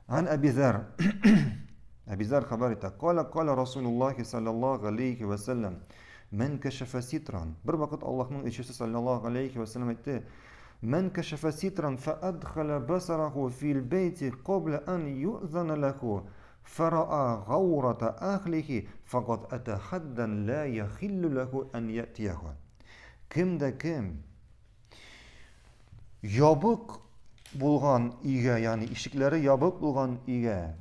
Ан Әби Зәр. Әби Зәр хәбәр итә. Кала кала Расулуллахи саллаллаху алейхи ва саллям. Мән кәшәфә ситран. Бер вакыт Аллаһның илчесе саллаллаху алейхи ва саллям әйтте. Мән кәшәфә ситран фа адхала басараху фил бейти кабла ан юзана лаху фараа гаурата ахлихи факат ата хаддан ла яхиллу лаху ан ятияху. Кем дә кем ябык булган өйгә, ягъни ишекләре ябык булган өйгә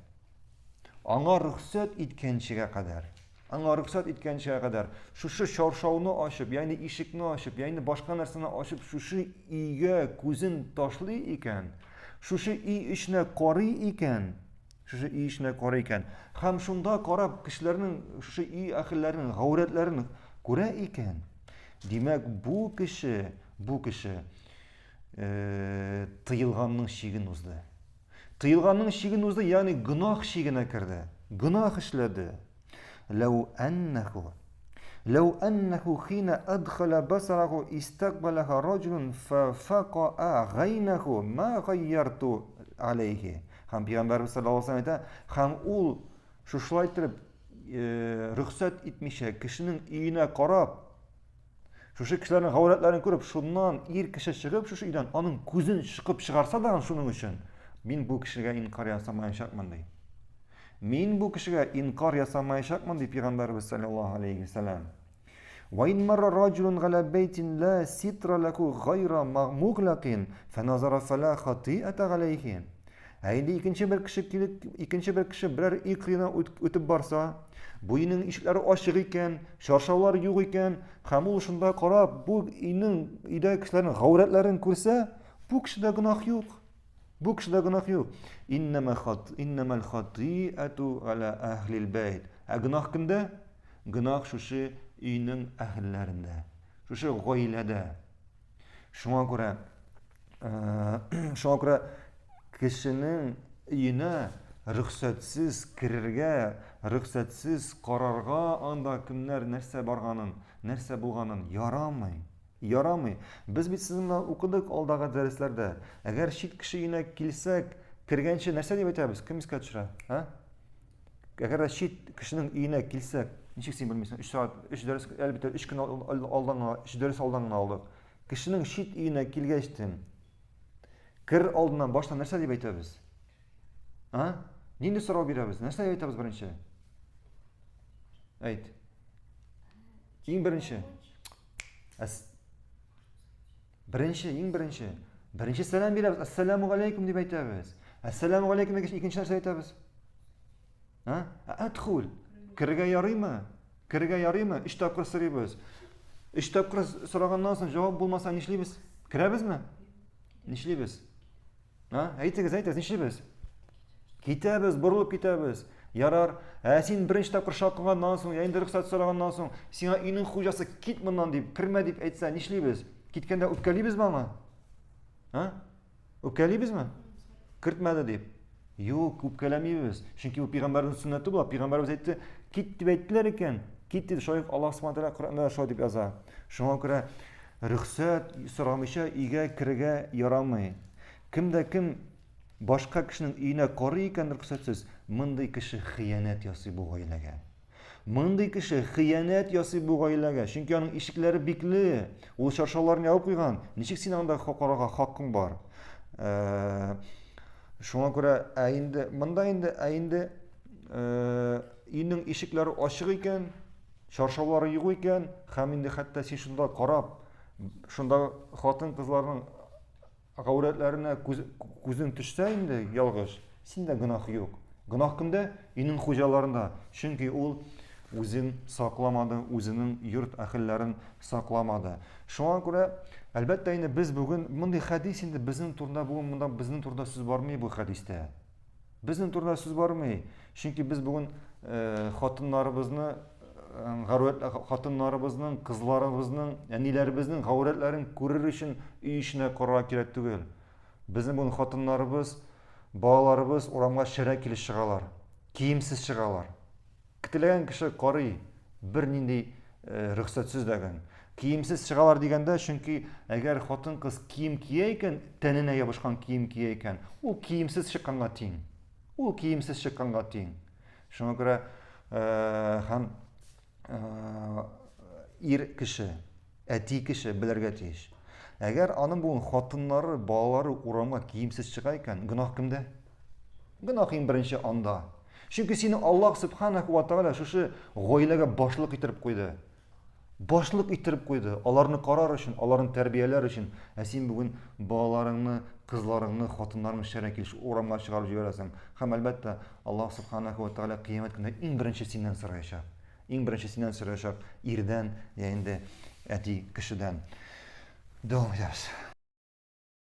аңа рөхсәт иткәнчегә кадәр, аңа рөхсәт иткәнчегә кадәр шушы чаршауны ачып, ягъни ишекне ачып, ягъни башка нәрсәне ачып, шушы өйгә күзен ташлый икән, шушы өй эченә карый икән, шушы өй эченә карый икән һәм шунда карап кешеләрнең шушы өй әһелләренең гаурәтләрен күрә икән, Димәк, бу кеше, бу кеше э, тыелганның чиген узды. Тыелганның чиген узды, ягъни гөнаһ чигенә керде. Гөнаһ эшләде. Ләү әннәху Ләү әннәху хина адхала басараху истакбалаха раджулун фафакаа гайнаху ма гайярту алейхи. Һәм Пәйгамбәрбез саллаллаһу алейһи әйтә, һәм ул шушылай итеп рөхсәт итмичә кешенең өенә карап, шушы кешеләрнең гаурәтләрен күреп, шуннан ир кеше чыгып шушы өйдән аның күзен чыкып чыгарса да шуның өчен мин бу кешегә инкар ясамаячакмын ди. Мин бу кешегә инкар ясамаячакмын ди пәйгамбәрбез саллаллаһу алейхи вәсәләм. Ва ин марра раджулун галя бейтин ла ситра лаху гайра муглакин фаназара фала хатиата галейхи. Ә инде икенче бер кеше килеп, икенче бер кеше берәр өй кырыена үтеп барса, бу өйнең ишекләре ачык икән, чаршаулар юк икән, һәм ул шунда карап, бу өйнең өйдә кешеләрнең гаурәтләрен күрсә, бу кешедә гөнаһ юк. Бу кешедә гөнаһ юк. Иннәмә хат, иннәмәл хатиату аля әһлил бәйт. Ә гөнаһ кемдә? Гөнаһ шушы өйнең әһелләрендә, шушы гаиләдә. Шуңа күрә шуңа күрә кешенең өенә рөхсәтсез керергә, рөхсәтсез карарга анда кемнәр нәрсә барганын, нәрсә булганын ярамый. Ярамый. Без бит сезнең белән укыдык алдагы дәресләрдә. Әгәр чит кеше өенә килсәк, кергәнче нәрсә дип әйтәбез? Кем искә төшерә? А? Әгәр дә чит кешенең өенә килсәк, ничек син белмисең? 3 сәгать, 3 дәрес, әлбәттә, 3 көн алдан гына, 3 дәрес алдан гына алдык. Кешенең чит өенә килгәчтен, кер алдыннан башта нәрсә дип әйтәбез? А? Нинди сорау бирәбез? Нәрсә дип әйтәбез беренче? Әйт. Иң беренче. Әс... Беренче, иң беренче. Беренче сәлам бирәбез. Ассаламу алейкум дип әйтәбез. Ассаламу алейкум дигәч, икенче нәрсә әйтәбез? А? Әдхул. Керергә ярыймы? Керергә ярыймы? Өч тапкыр сорыйбыз. Өч тапкыр сораганнан соң җавап булмаса нишлибез? Керәбезме? Нишлибез? А? Әйтегез, әйтегез, нишлибез? Китәбез, борылып китәбез. Ярар. Ә син беренче тапкыр шакыганнан соң, я инде рөхсәт сораганнан соң, сиңа өйнең хуҗасы кит моннан дип, кермә дип әйтсә, нишлибез? Киткәндә үпкәлибезме аңа? А? Үпкәлибезме? Кертмәде дип. Юк, үпкәләмибез. Чөнки бу пәйгамбәрнең сөннәте була. Пәйгамбәребез әйтте, кит дип әйттеләр икән, кит диде. Шулай Аллаһ Субхану тәгалә Коръәндә шулай дип яза. Шуңа күрә рөхсәт сорамыйча өйгә керергә ярамый. Кем дә кем башка кешенең өенә карый икән рөхсәтсез, мондый кеше хыянәт ясый бу гаиләгә. Мондый кеше хыянәт ясый бу гаиләгә, чөнки аның ишекләре бикле, ул чаршауларын ябып куйган. Ничек син анда карарга хакың бар? Э, шуңа күрә, ә инде монда инде, ә инде э, өйнең ишекләре ачык икән, чаршаулары юк икән, һәм инде хәтта син шунда карап, шунда хатын-кызларның Гаурәтләренә күз, күзең төшсә инде ялгыш, синдә гөнаһ юк. Гөнаһ кемдә? Өйнең хуҗаларында. Чөнки ул үзен сакламады, үзенең йорт әһелләрен сакламады. Шуңа күрә, әлбәттә инде без бүген мондый хәдис инде безнең турында бүген монда безнең турында сүз бармый бу хәдистә. Безнең турында сүз бармый. Чөнки без бүген э, хатыннарыбызны э, гаурәт хатыннарыбызның, кызларыбызның, әниләребезнең гаурәтләрен күрер өчен өй эченә карарга кирәк түгел. Безнең бүген хатыннарыбыз, балаларыбыз урамга шәрә килеш чыгалар, киемсез чыгалар. Теләгән кеше карый, бернинди э, рөхсәтсез дәген. Киемсез чыгалар дигәндә, чөнки әгәр хатын-кыз кием кия икән, тәненә ябышкан кием кия икән, ул киемсез чыкканга тиң. Ул киемсез чыкканга тиң. Шуңа күрә һәм ир кеше, әти кеше белергә тиеш. Әгәр аның бүген хатыннары, балалары урамга киемсез чыга икән, гөнаһ кемдә? Гөнаһ иң беренче анда. Чөнки сине Аллаһ Субханаху ва Тааля шушы гаиләгә башлык иттереп куйды. Башлык иттереп куйды. Аларны карар өчен, аларны тәрбияләр өчен. Ә син бүген балаларыңны, кызларыңны, хатыннарыңны шәрә килеш урамга чыгарып җибәрәсең. Һәм әлбәттә, Аллаһ Субханаху ва Тааля кыямәт көнендә иң беренче синнән сораячак. Иң беренче синнән сораячак ирдән, я инде әти кешедән. Дәвам итәбез.